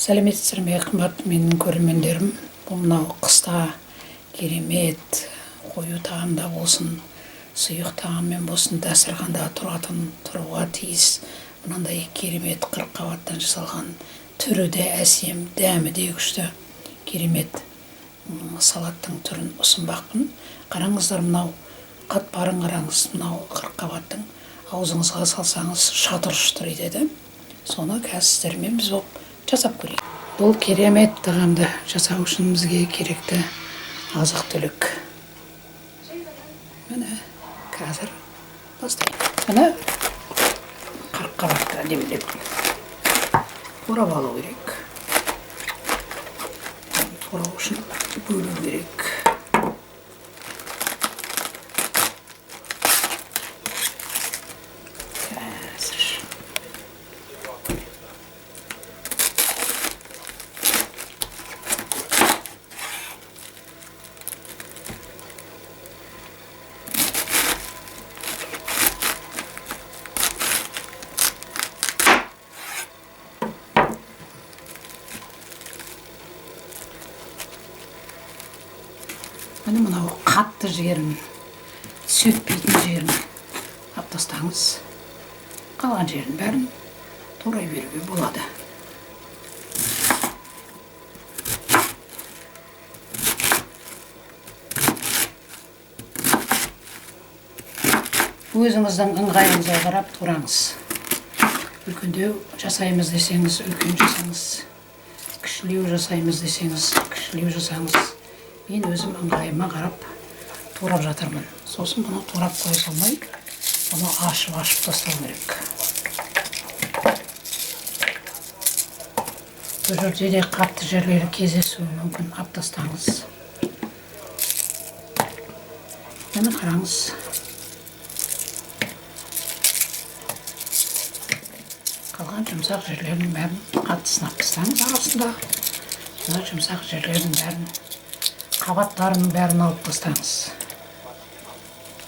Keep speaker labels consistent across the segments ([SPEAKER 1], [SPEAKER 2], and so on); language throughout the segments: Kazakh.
[SPEAKER 1] Сәлеметсіздер ме, қымбатты менің көрермендерім! Бұл мынау қыста керемет қою тағамда болсын, сұйық тағаммен болсын, дастарханда тұратын, тұруға тиіс мынандай керемет 40 қабаттан жасалған, түрі де әсем, дәмі де күшті, керемет салаттың түрін ұсынбақпын. Қараңыздар, мынау қатпарын қараңыз, мынау 40 қабаттың аузыңызға салсаңыз, шатыр шытыр етеді. Соны қазір сіздермен біз болып жасап көрейік. Бұл керемет тағамды жасау үшін бізге керекті азық түлік міне, қазір бастайық. Міне, 40 қабатты әдемілеп орап алу керек. Орау үшін бөлу керек. Қазір міне, мынау қатты жерін, сөкпейтін жерін алып тастаңыз, қалған жерін бәрін турай беруге болады. Өзіңіздің ыңғайыңызға қарап тураңыз. Үлкендеу жасаймыз десеңіз, үлкен жасаңыз, кішілеу жасаймыз десеңіз, кішілеу жасаңыз. Мен өзім ыңғайыма қарап турап жатырмын. Сосын бұны турап қоя салмай, бұны ашып ашып тастау керек. Бұл жерде де қатты жерлері кездесуі мүмкін, алып тастаңыз. Міне, қараңыз, қалған жұмсақ жерлерінің бәрін, қаттысын алып тастаңыз. Арасында мына жұмсақ жерлердің бәрін, қабаттарының бәрін алып тастаңыз.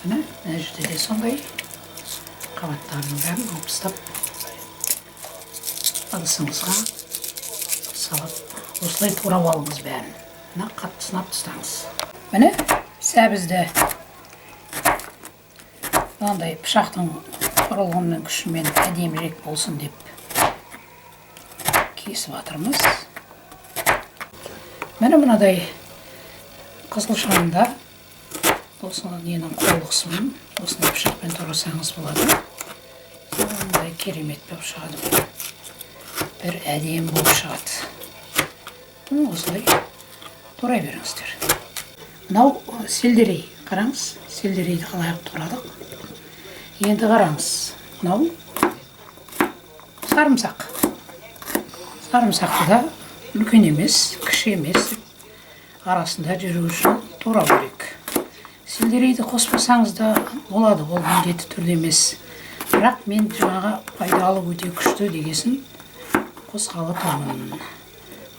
[SPEAKER 1] Міне, мына жерде де сондай қабаттарының бәрін алып тастап, ыдысыңызға салып, осылай турап алыңыз бәрін. Мына қаттысын алып тастаңыз. Міне, сәбізді мынандай пышақтың құрылғының күшімен әдемірек болсын деп кесіп жатырмыз. Міне, мынадай қызылшаны да осы ненің құрылғысымен, осындай пышақпен турасаңыз болады. Сондай керемет болып шығады, бір әдемі болып шығады. Міне, осылай турай беріңіздер. Мынау сельдерей. Қараңыз, сельдерейді қалай қылып турадық. Енді қараңыз, мынау сарымсақ. Сарымсақты да үлкен емес, кіші емес, арасында жүру үшін турау керек. Сельдерейді қоспасаңыз да болады, ол міндетті түрде емес, бірақ мен жаңағы пайдалы, өте күшті дегесін қосқалы тұрмын.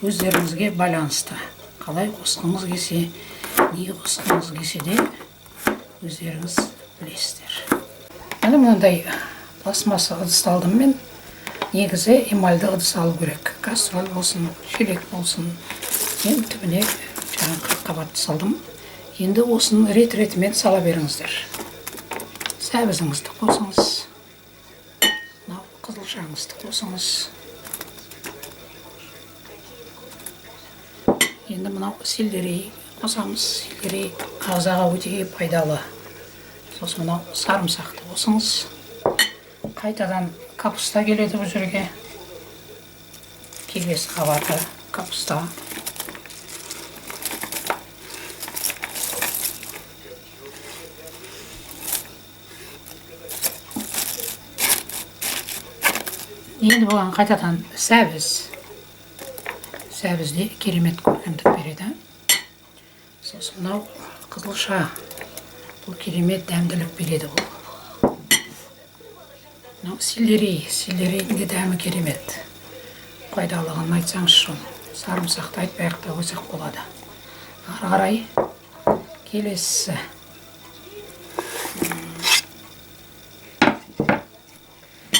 [SPEAKER 1] Өздеріңізге байланысты, қалай қосқыңыз келсе, не қосқыңыз келсе де, өздеріңіз білесіздер. Міне, мынандай пластмасса ыдысты алдым мен. Негізі эмальды ыдыс алу керек, кастрюль болсын, шелек болсын. Мен түбіне жаңағы 40 қабатты салдым. Енді осыны рет ретімен сала беріңіздер. Сәбізіңізді қосыңыз, мынау қызылшаңызды қосыңыз. Енді мынау сельдерей қосамыз. Сельдерей ағзаға өте пайдалы. Сосын мынау сарымсақты қосыңыз. Қайтадан капуста келеді бұл жерге, келесі қабаты капуста. Енді бұған қайтадан сәбіз. Сәбіз де керемет көркемдік береді. Сосын мынау қызылша, бұл керемет дәмділік береді. Бұл мынау сельдерей. Сельдерейдің де дәмі керемет, пайдалығын айтсаңызшы оны. Сарымсақты айтпай ақ та қойсақ болады. Ары қарай келесісі.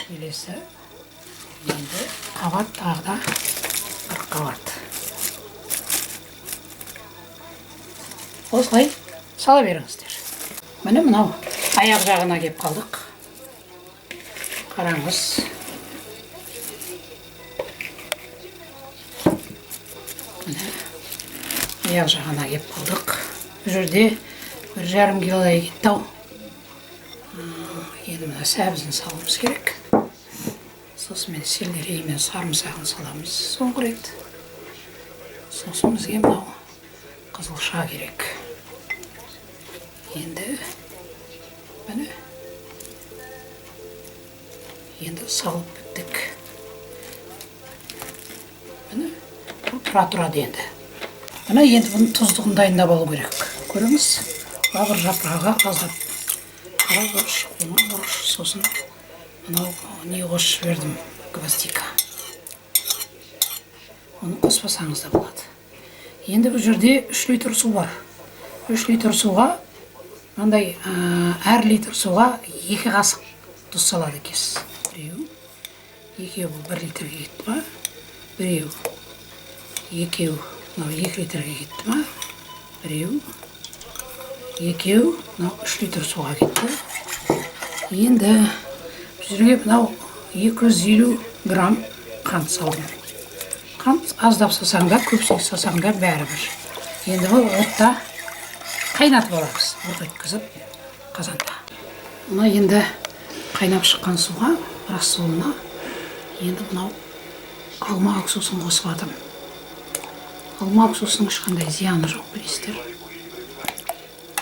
[SPEAKER 1] Келесі енді қабат тағы да 40 Қырыққабат. Осылай сала беріңіздер. Міне, мынау аяқ жағына кеп қалдық. Қараңыз. Міне, аяқ жағына кеп қалдық. Бұл жерде 1,5 килодай кетті ау. Енді мына сәбізін салуымыз керек. Сосын мен сельдерей мен сарымсағын саламыз соңғы рет. Сосын бізге мынау қызылша керек. Енді міне, енді салып біттік. Міне, бұл тұра тұрады енді. Міне, енді бұның тұздығын дайындап алу керек. Көріңіз, лавр жапырағы, аздап қара бұрыш, қоңыр бұрыш, сосын мынау не қосып жібердім, гвоздика. Оны қоспасаңыз да болады. Енді бұл жерде 3 литр су бар. 3 литр суға мынандай, әр литр суға 2 қасық тұз салады екенсіз. Біреу, екеу, бұл 1 литрге кетті ма? Біреу, екеу, мынау 2 литрге кетті ма? Біреу, екеу, мынау 3 литр суға кетті. Енді бұл жерге мынау 250 грамм қант салдым. Қант аздап салсаң да, көп салсаң да бәрібір. Енді бұл отта қайнатып аламыз, бұрқ еткізіп қазанда. Мына енді қайнап шыққан суға, рассолына енді мынау алма уксусын қосып жатырмын. Алма уксусының ешқандай зияны жоқ, білесіздер.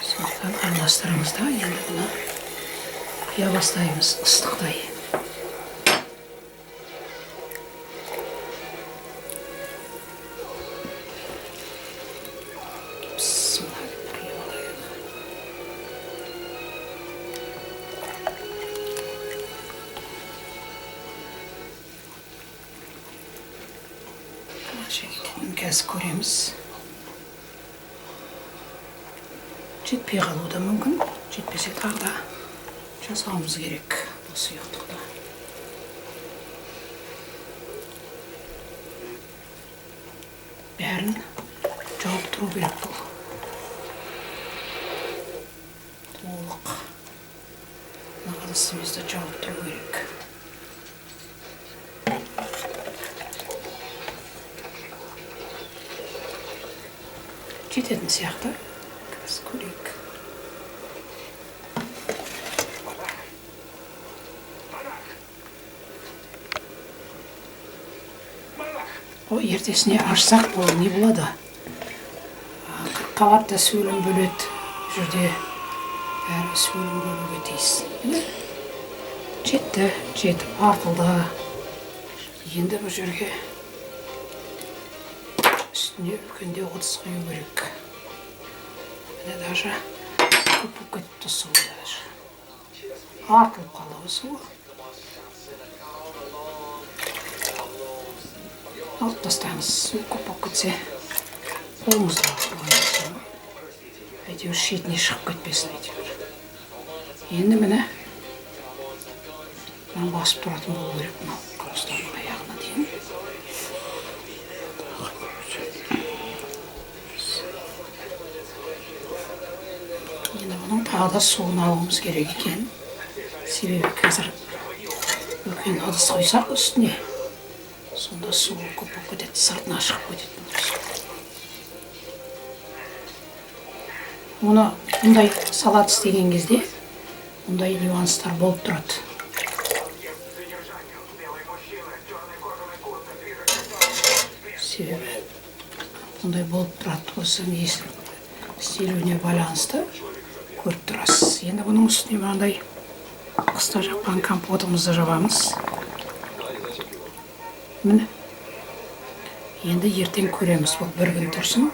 [SPEAKER 1] Сондықтан араластырыңыз да, енді бұны құя бастаймыз ыстықтай. Бісміллә деп құйып алайық. Қанша кететінін қазір көреміз. Жетпей қалуы да мүмкін. Жетпесе тағы да жасауымыз керек бұл сұйықтықты. Бәрін жауып тұру керек бұл. Толық мына ыдысымызды жауып тұру керек. Жететін сияқты. Қазір көрейік. О, ертесіне ашсақ, бұл не болады? Қырыққабат та сөлін бөледі. Бұл жерде бәрі сөлін бөлуге тиіс. Міне, жетті, жетіп артылды. Енді бұл жерге үстіне үлкендеу ыдыс құю керек. Міне, даже көп болып кетіпті суы даже. Артылып қалды ғой суы. Алып тастаңыз, су көп болып кетсе қолыңызды алып тұрған. Әйтеуір шетіне шығып кетпесін әйтеуір. Енді міне, мынау басып тұратын болу керек мынау қауыстанның аяғына дейін. Енді бұның тағы да суын алуымыз керек екен. Себебі қазір үлкен ыдыс құйсақ үстіне, сонда суы көп болып кетеді, сыртына шығып кетеді бұның суы. Оны бұндай салат істеген кезде бұндай нюанстар болып тұрады. Себебі бұндай болып тұрады, осы несі істелуіне байланысты көріп тұрасыз. Енді бұның үстіне мынандай қыста жапқан компотымызды жабамыз. Міне. Енді ертең көреміз, бұл бір күн тұрсын.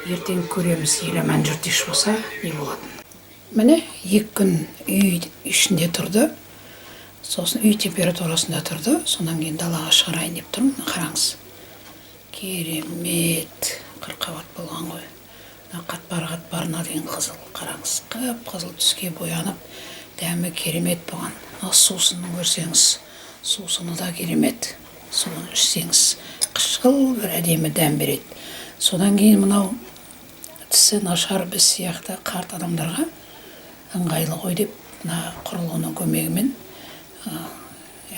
[SPEAKER 1] Ертең көреміз, еламан жұрт еш болса не болатын. Міне, 2 күн үй ішінде тұрды. Сосын үй температурасында тұрды. Содан кейін далаға шығарайын деп тұрмын. Қараңыз. Керемет қырыққабат болған ғой. Мына қатпар-қатпарына дейін қызыл, қараңыз. Қып-қызыл түске боянып, дәмі керемет болған. Мына сусынын көрсеңіз, сусыны да керемет. Суын ішсеңіз, қышқыл бір әдемі дәм береді. Содан кейін мынау тісі нашар біз сияқты қарт адамдарға ыңғайлы ғой деп, мына құрылғының көмегімен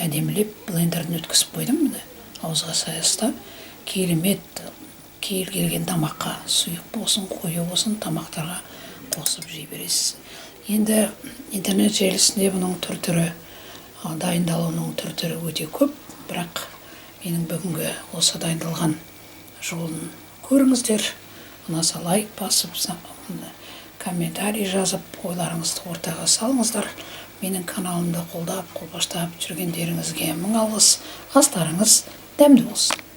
[SPEAKER 1] әдемілеп блендерден өткізіп қойдым. Міне, ауызға саяста керемет. Кез келген тамаққа, сұйық болсын, қою болсын, тамақтарға қосып жей бересіз. Енді интернет желісінде бұның түр түрі, дайындалуының түр түрі өте көп, бірақ менің бүгінгі осы дайындалған жолын көріңіздер. Ұнаса, лайк басып, комментарий жазып, ойларыңызды ортаға салыңыздар. Менің каналымды қолдап, қолпаштап жүргендеріңізге мың алғыс. Астарыңыз дәмді болсын!